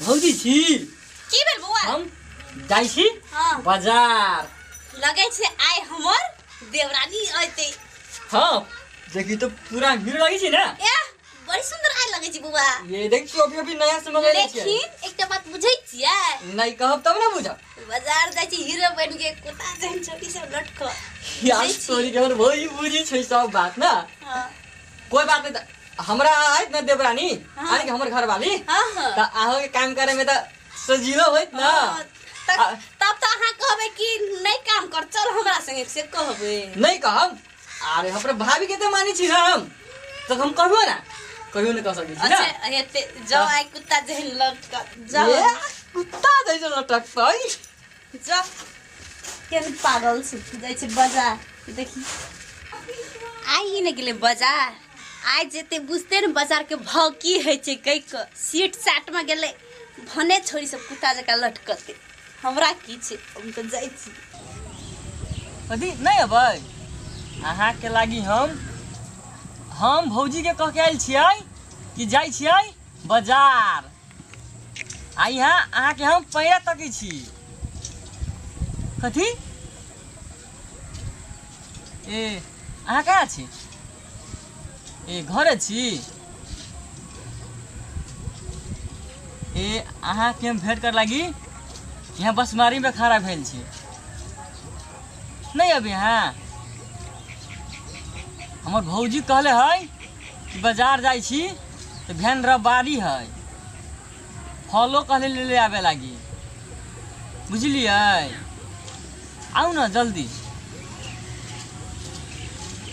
भौजी छी। की भेल बौआ? हम जाइ छी हाँ। बाजार। लगै छै आइ हमर देवरानी अयतै। हाँ, देखी तो पूरा भीड़ लगै छै ना। ए बड़ी सुंदर आइ लगै छै बौआ। ये देख छियो, अभी अभी नया से मंगेले छियै। लेकिन एकटा बात बुझै छियै? नहीं कहब तब ना बुझब। बाजार जाइ छी हीरो बनि के कुत्ता जहन छोटी सब लटक। यार सॉरी के हमर भौजी बुझी छै सब बात ना। हाँ। कोई बात नहीं, त हमरा आयत ना देवरानी, हाँ। यानी कि हमर घरवाली, हाँ, हाँ। त अहाँ के काम करे में त सजीलो होइत ना। हाँ, तब त अहाँ कहबै कि नहीं काम कर, चल हमरा संगे से कहबै। नहीं कहब। अरे हमरा भाभी के त मानै छी ना हम, त हम कहबो ना, कहियो नहीं कह सकै छी ना। अच्छा, हेते जाओ आइ कुत्ता जहन लटक जाओ। ए, कुत्ता जैसन लटकतै। जा केहन पागल छै, जाइ छै बाजार। देखी आइ ने गेलै बाजार, आइ जेतै बुझते ने बाजार के भाव की होइ छै। कहि कऽ सीट साट में गेलै, भने छोरी सब कुत्ता जकाँ लटकतै, हमरा की छै, हम तऽ जाइ छी। अभी नहीं अबै अहाँके लागी हम भौजी के कह के आयल छियै कि जाइ छियै बाजार, आ यहाँ अहाँके हम पैरा तकै छी। कथी? ए अहाँ कहाँ छी? ए घरे छी? ए अहाँके हम भेंट कर लागी यहाँ बसमारी में खड़ा भेल छी। नहीं अभी अहाँ? हमर भौजी कहले है कि बाजार जाइ छी तऽ भेन रबारी है, फलो कहले ले ले आबे लागी, बुझलियै? आउ न जल्दी।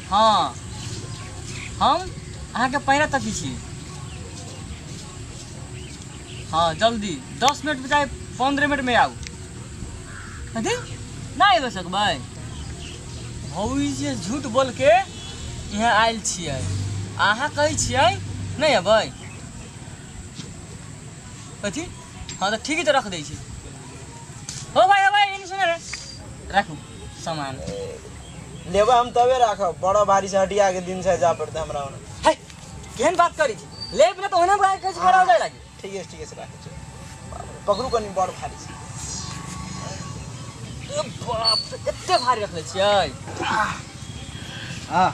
हाँ हम अहाँके पैरा तकी छी। हाँ जल्दी 10 मिनट बजाय 15 मिनट में आउ। कथी ना आबि सकबै? भौजी से झूठ बोल के यहाँ आयल छियै, अहाँ कहै छियै नहि अबै। कथी? हाँ तऽ ठीक है, तऽ रख दै छी। हो भाई, हो भाई, एने सुन रे, राखू सामान। लेबा हम तबे राखब, बड़ा भारी से हटिया के दिन से जा पड़ते हमरा ओने। है केहन बात करै छी, लेब ना तऽ ओना भाई कैसे खड़ा हो जाए लागी। ठीक है, ठीक है, राखै छी। पकड़ू कनी, बड़ भारी छै। ए बाप रे, एते भारी रखले छियै। हाँ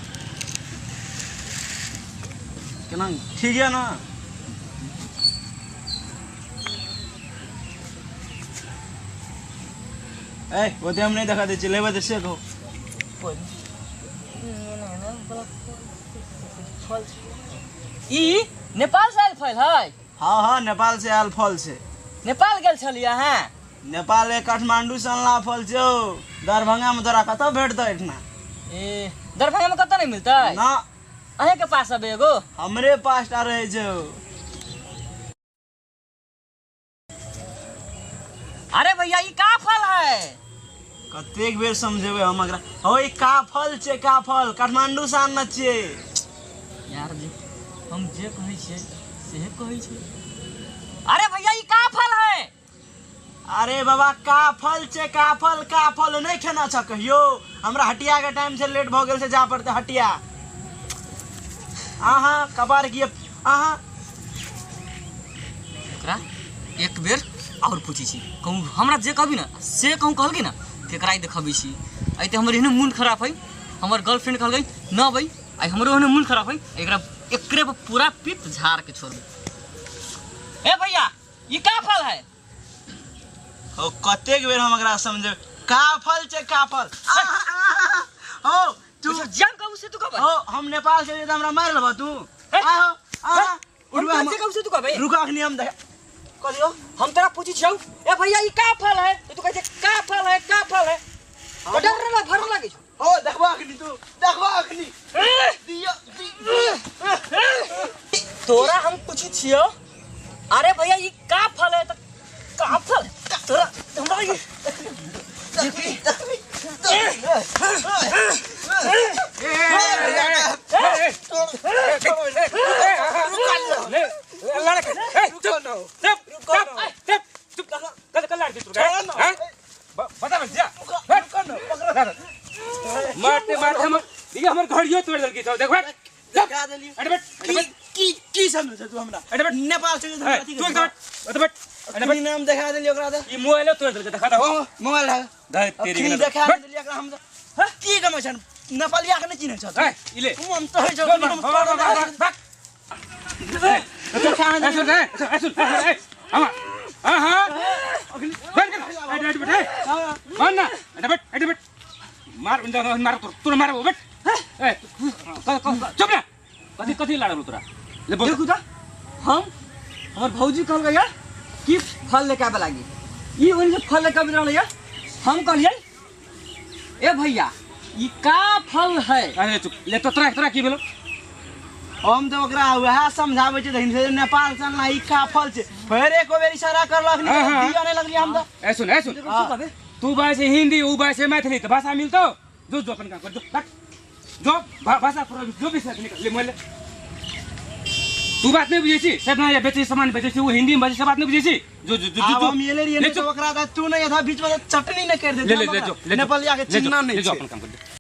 केना ठीक है ना? ए ओते हम नहीं देखा दे छी, लेबै तऽ से कहू। ई नेपाल से आयल फल है? हाँ हाँ नेपाल से आयल फल छै। नेपाल गेल छलियै अहाँ? नेपाल के काठमांडू से अनला फल छै। दरभंगा में तोरा कतऽ भेटतै एहिठिना? ए दरभंगा में कतऽ नहीं मिलतै? ना। अहें के पास अब एगो? हमरे पास टा रहै छै। अरे भैया ई का फल है? कतेक बेर समझेबै हम एकरा। हो ई का फल छै, का फल काठमांडू से आनने छियै। यार जी हम जे कहै छियै सेहे कहै छै। अरे भैया ई का फल है? अरे बाबा का फल छै, का फल, का फल नहीं खेना छ कहियो? हमरा हटिया के टाइम से लेट भ गेल छै, जा पड़तै हटिया। आहा कपार की आहा। एकरा एक बेर और पूछै छी, कहूँ हमरा जे कहबी ना से कहूँ कहलकै ना केकरा ई देखबै छी। आइ तऽ हमर एहने मोन खराब है, हमर गर्लफ्रेंड कहलकै न अबै, आइ हमरो एहने मोन खराब है, एकरा एकरे पर पूरा पित्त झाड़ के छोड़बै। ए भैया ई का फल है? हो कतेक बेर हम एकरा समझेबै का फल छै, का फल। हो तू जान कहू से तू कहबै। हो हम नेपाल से तऽ हमरा मारि लेबह तू। हे? आहो आहो हम उठबै तोरा जे कहू से तू कहबै। रुक अखनी हम देख कहलियौ। हम तोरा पूछै छियौ ए भैया ई का फल है, तो तू कहै छै का फल है, का फल है। तो डर लग भर लगै छौ। हो देखबा अखनी तू, देखबा अखनी। दियो, तोरा हम पूछै छियौ अरे भैया ई का फल है, तो का फल है? तोरा हमरा ई मारते मारते हम ये हमर घड़ियो तोड़ देलकी तो देखबे। देखा देलियौ। अरे बैठ, अरे बैठ। की की समझै तू हमरा नेपाल से तू एक बैठ अरे नाम देखा देली ओकरा त ई मोबाइल तोड़ देलकै देखा दहो मोबाइल धै तेरी के देखा देली एकरा हम की गमै छन नेपालिया के नै चिन्है छ ए ई ले हम त है छ भाग देखा ए सुन ए सुन ए हां हां हां बैठ बैठ बैठ बैठ ना बैठ बैठ बैठ मार मार तोरा मार बैठ ए चुप ना कथि कथि लाड़ल तोरा ले बोल देखू त हम हमर भौजी कहल गया कि फल लेके आबे लागी ई ओन से फल लेके आबे रहल या हम कहलियै ए भैया ई का फल है अरे चुप ले तो तोरा तोरा की भेलो हम त ओकरा वएह समझाबै छै से नेपाल से अनला ई का फल छै फेर एको बेर इशारा करलक नै दिया नै लगली हम त ए सुन ए सुन तू बाजे हिंदी ऊ बाजे मैथिली त भाषा मिलतो जो जो अपन काम कर जो जो भाषा जो भी निकल ले मोबाइल तू बात नहीं बुझै छी सब ना बेचै सामान बेचै छी वो हिंदी में बाजै से बात नहीं बुझै छी जो जो जो जो हम ये ले रहिए तो ओकरा तू नहीं था बीच में चटनी नहीं कर दे ले ले जो नेपालिया के चिन्ह नहीं ले जो अपन काम कर।